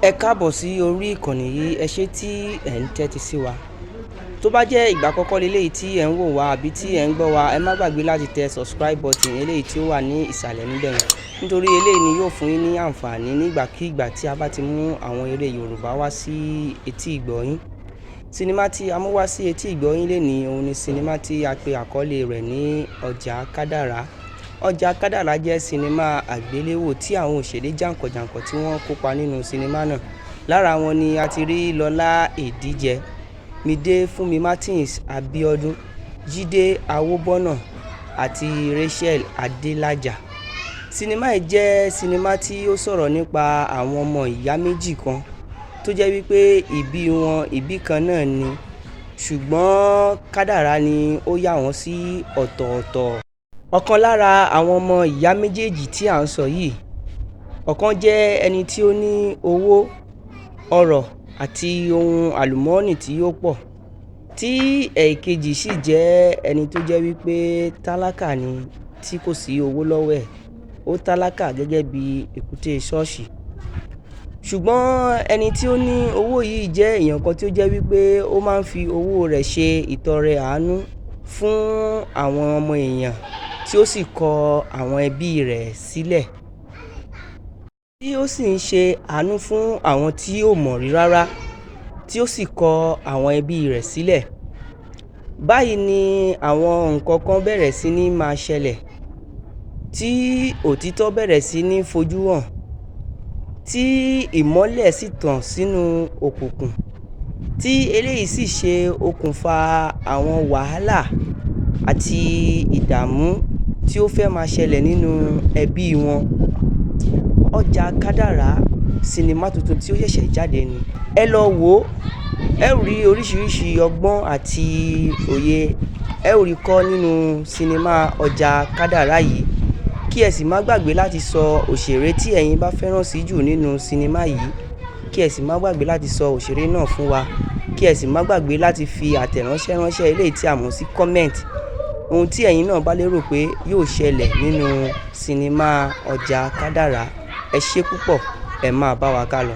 Ẹ káàbọ̀ sí orí ìkànnì yìí. Ẹ ṣé tí ẹ̀ ń tẹ́tí sí wa. Tó bá jẹ́ ìgbà àkọ́kọ́ leléyìí tí ẹ̀ ń wò wá àbí tí ẹ̀ ń gbọ́ wa, ẹ má gbàgbé láti tẹ subscribe button eléyìí tí ó wà ní ìsàlẹ̀ níbẹ̀ yẹn. Nítorí eléyìí ni yóò fún yín ní àǹfààní nígbàkígbà tí a bá ti mú àwọn eré Yorùbá wá sí etí ìgbọ́ yín. Sinimá tí a mú wá sí etí ìgbọ́ yín lénìí, òun ni sinimá tí a pe àkọlé rẹ̀ ní Ọjà Kádàrá. Ọjà Kádàrá jẹ́ sinimá àgbéléwò tí àwọn òṣèré jàǹkànjàǹkàn tí wọ́n kópa nínú sinimá náà. Lára wọn ni a ti rí Lọlá Èdíjẹ, Mide Fúnmi Martins Abiodun, Jídé Awóbọ́nà àti Rachael Adélájà. Sinimá yìí jẹ́ sinimá tí ó sọ̀rọ̀ nípa àwọn ọmọ ìyá méjì kan tó jẹ́ wípé ìbí wọn ìbí kan náà ni, ṣùgbọ́n kádàrá ni ó yà wọ́n sí ọ̀tọ̀ọ̀tọ̀. Ọ̀kan lára àwọn ọmọ ìyá méjèèjì tí à ń sọ yìí, ọ̀kan jẹ́ ẹni tí ó ní owó, ọrọ̀ àti ohun àlùmọ́ọ́nì tí ó pọ̀, tí èkejì sì jẹ́ ẹni tó jẹ́ wípé tálákà ni tí kò sí owó lọ́wọ́ ẹ̀. Ó tálákà gẹ́gẹ́ bí èkúté ṣọ́ọ̀ṣì. Ṣùgbọ́n ẹni tí ó ní owó yìí jẹ́ èèyàn kan tí ó jẹ́ wípé ó máa ń fi owó rẹ̀ ṣe ìtọrẹ àánú fún àwọn ọmọ èèyàn tí ó sì kọ àwọn ẹbí rẹ̀ sílẹ̀. Tí ó sì ń ṣe àánú fún àwọn tí ò mọ̀ rí rárá, tí ó sì kọ àwọn ẹbí rẹ̀ sílẹ̀. Báyìí ni àwọn nǹkan kan bẹ̀rẹ̀ sí ní máa ṣẹlẹ̀, tí òtítọ́ bẹ̀rẹ̀ sí ní fojú hàn, tí ìmọ́lẹ̀ sì tàn sínú òkùnkùn, tí eléyìí sì ṣe okùnfà àwọn wàhálà àti ìdààmú tí ó fẹ́ máa ṣẹlẹ̀ nínú ẹbí wọn. Ọjà Kádàrá, sinimá tuntun tí ó ṣẹ̀ṣẹ̀ jáde ni. Ẹ lọ wò ó, ẹ ó rí oríṣiríṣi ọgbọ́n àti òye, ẹ ó rí kọ́ nínú sinimá Ọjà Kádàrá yìí. Kí ẹ sì má gbàgbé láti sọ òṣèré tí ẹ̀yin bá fẹ́ràn sí jù nínú sinimá yìí. Kí ẹ sì má gbàgbé láti sọ òṣèré náà fún wa. Kí ẹ sì má gbàgbé láti fi àtẹ̀ránṣẹ́ ránṣẹ́ eléyìí tí a mọ̀ sí comment. Ohun tí ẹ̀yin náà bá lérò pé yóò ṣẹlẹ̀ nínú sinimá Ọjà Kádàrá. Ẹ ṣé púpọ̀, ẹ máa bá wa ká lọ.